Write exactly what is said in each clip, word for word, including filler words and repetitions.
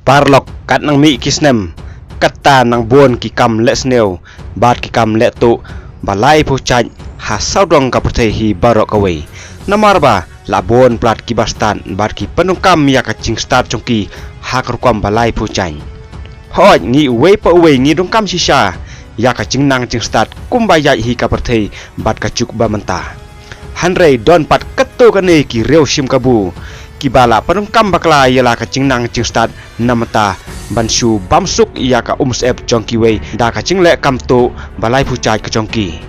Paralok, kat nang mih ki snem, katta nang bun ki kam leh sniew bad ki kam leh tuh ba laiphew jait ha sawdong ka pyrthei hi baroh kawei. Namar ba la bun palat kiba stad bad ki pyndonkam ïa ka jingstad jong ki ha ka rukom ba laiphew jait. Hooid, ngi uwei pa uwei ngi donkam shisha ïa ka jingnang jingstad kumba ïaid hi ka pyrthei bad ka juk ba mynta. Hynrei don pat katto katne ki riew shim kabu kiba la pyndonkam bakla ïa la ka jingnang jingstad na mynta ban shu bam suk ïa ka umsyep jong kiwei da ka jingleh kam tuh ba laiphew jait ka jong ki.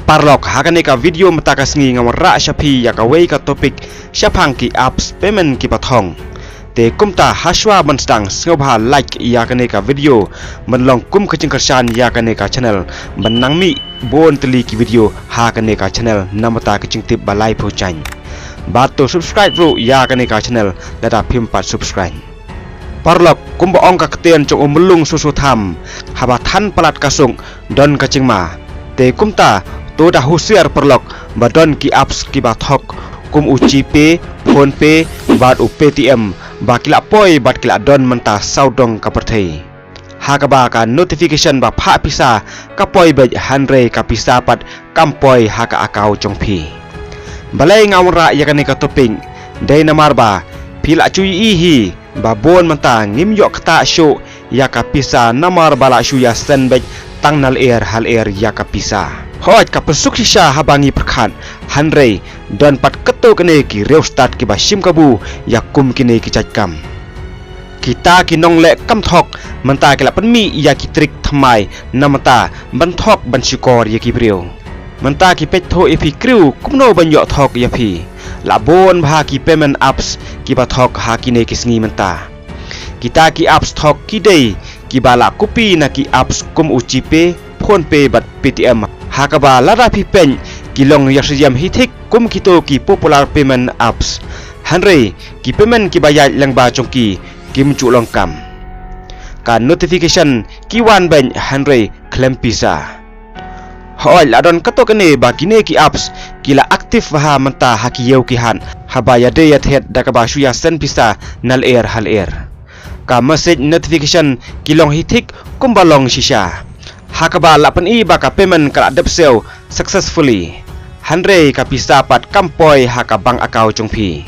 Paralok, ha kane ka video mynta ka sngi nga wanrah sha phi ïa kawei ka topic shaphang ki apps payment kiba thok. Te kumta, hashwa ban sdang, sngewbha like ïa kane ka video ban long kum ka jingkyrshan ïa kane ka channel, ban nang mih bun tylli ki video ha kane ka channel na mynta ka jingtip ba laiphew jait. Bad to subscribe ruh ïa kane ka channel lada phim pat subscribe. Paralok, kumba ong ka ktien jong u Myllung Soso Tham, haba than palat ka suk don ka jingma. Te kumta, to da husiar paralok ba don ki apps kiba thok kum u GPay, PhonePe bad u Paytm ba ki la poi bad ki la don mynta sawdong ka pyrthei. Ha kaba ka notification ba phah pisa ka poi beit, hynrei ka pisa pat kam poi ha ka account jong phi. Balei nga wanrah ïa kane ka topic? Dei namar ba phi la ju ïohi hi ba bun mynta ngim ïoh ktah shuh ïa ka pisa namar ba la shu ïa send beit tang na lyer ha lyer ïa ka pisa. Hooid, ka pynsuk shisha haba ngi pyrkhat, hynrei don pat katto katne ki riew stad kiba shim kabu ïa kum kine ki jait kam. Kita ki nongleh kam thok mynta ki la pynmih ïa ki trik thymmai na mynta ban thok ban shukor ïa ki briew. Mynta ki peit thuh ïa phi khriew kumno ban ïoh thok ïa phi. La bun bha ki payment apps kiba thok ha kine ki sngi mynta. Kita ki apps thok ki dei kiba la copy na ki apps kum u GPay, PhonePe bad Paytm. Ha kaba lada phi peit, ki long ïasyiem hi thik kum kito ki popular payment apps. Hynrei ki payment kiba ïaid lyngba jong ki kim ju long kam. Ka notification ki wan beit, hynrei khlem pisa. Hooid, la don katto katne ba kine ki apps ki la active bha mynta ha ki ïew ki hat haba ïadei ïathied da kaba shu ïa send pisa na lyer ha lyer. Ka message notification ki long hi thik kumba long shisha. Ha kaba la pyni ba ka payment ka la dep siew successfully, hynrei ka pisa pat kam poi ha ka bank account jong phi.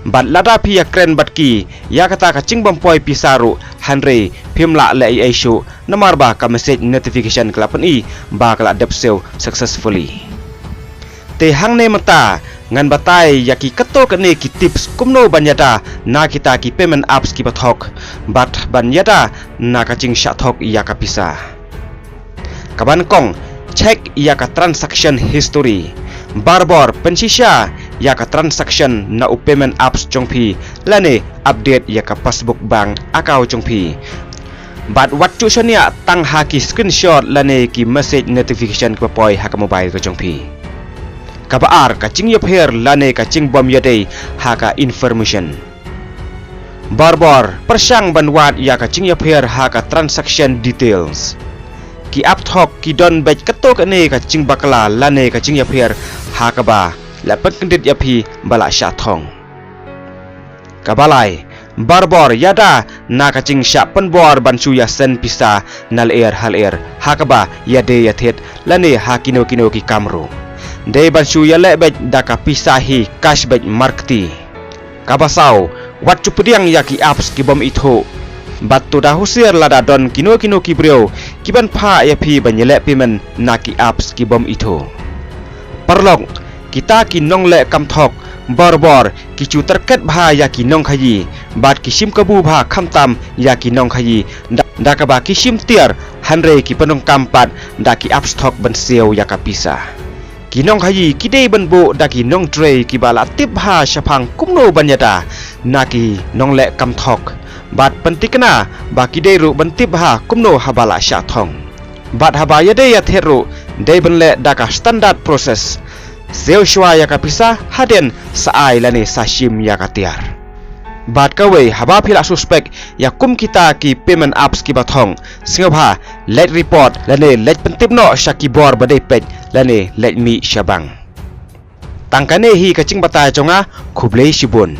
Bad lada phi ïa kren bad ki ïa kata ka jingbym poi pisa ruh, hynrei phim lah leh ei ei shuh namar ba ka message notification ka la pyni ba ka la dep siew successfully. Te hangne mynta ngan batai ïa ki katto katne ki tips kumno ban ïada na kita ki payment apps kiba thok bad ban ïada na ka jingshah thok ïa ka pisa. Kaba nyngkong, check ïa ka transaction history. Barabor pynshisha ïa ka transaction na u payment apps jong phi lane update ïa ka passbook bank account jong phi. Bad wat ju shaniah tang ha ki screenshot lane ki message notification kiba poi ha ka mobile ka jong phi. Kaba ar, ka jingïapher lane ka jingbym ïadei ha ka information. Barabor pyrshang ban wad ïa ka jingïapher ha ka transaction details. Ki app thok ki don beit katto katne ka jingbakla lane ka jingïapher ha kaba la pynkyndit ïa phi ba la shah thok. Kaba lai, barabor ïada na ka jingshah pynbor ban shu ïa send pisa na lyer ha lyer ha kaba ïadei ïathied lane ha kino kino ki kam ruh. Dei ban shu ïaleh beit da ka pisa hi cash beit markti. Kaba saw, wat ju pdiang ïa ki apps kibym ithuh. Bad to da husiar lada don kino kino ki briew kiban phah ïa phi ban ïaleh payment na ki apps kibym ithuh. Paralok, kita ki nongleh kam thok barabor ki ju tyrket bha ïa ki nongkhaïi bad ki shim kabu bha khamtam ïa ki nongkhaïi da, da kaba ki shim tiar, hynrei ki pyndonkam pat da ki apps thok ban siew ïa ka pisa. Ki nongkhaïi ki dei ban buh da ki nongtrei kiba la tip bha shaphang kumno ban ïada na ki nongleh kam thok. Bad pynthikna ba ki dei ruh ban tip bha kumno haba la shah thok. Bad haba ïadei ïathied ruh dei ban leh da ka standard process. Siew shuwa ïa ka pisa hadien sa ai lane sa shim ïa ka tiar. Bad kawei, haba phi la suspek ïa kum kita ki payment apps kiba thok, sngewbha leit report lane leit pyntip noh sha ki bor ba dei peit lane leit mih sha bank. Tang kane hi ka jingbatai jong nga, khublei shibun.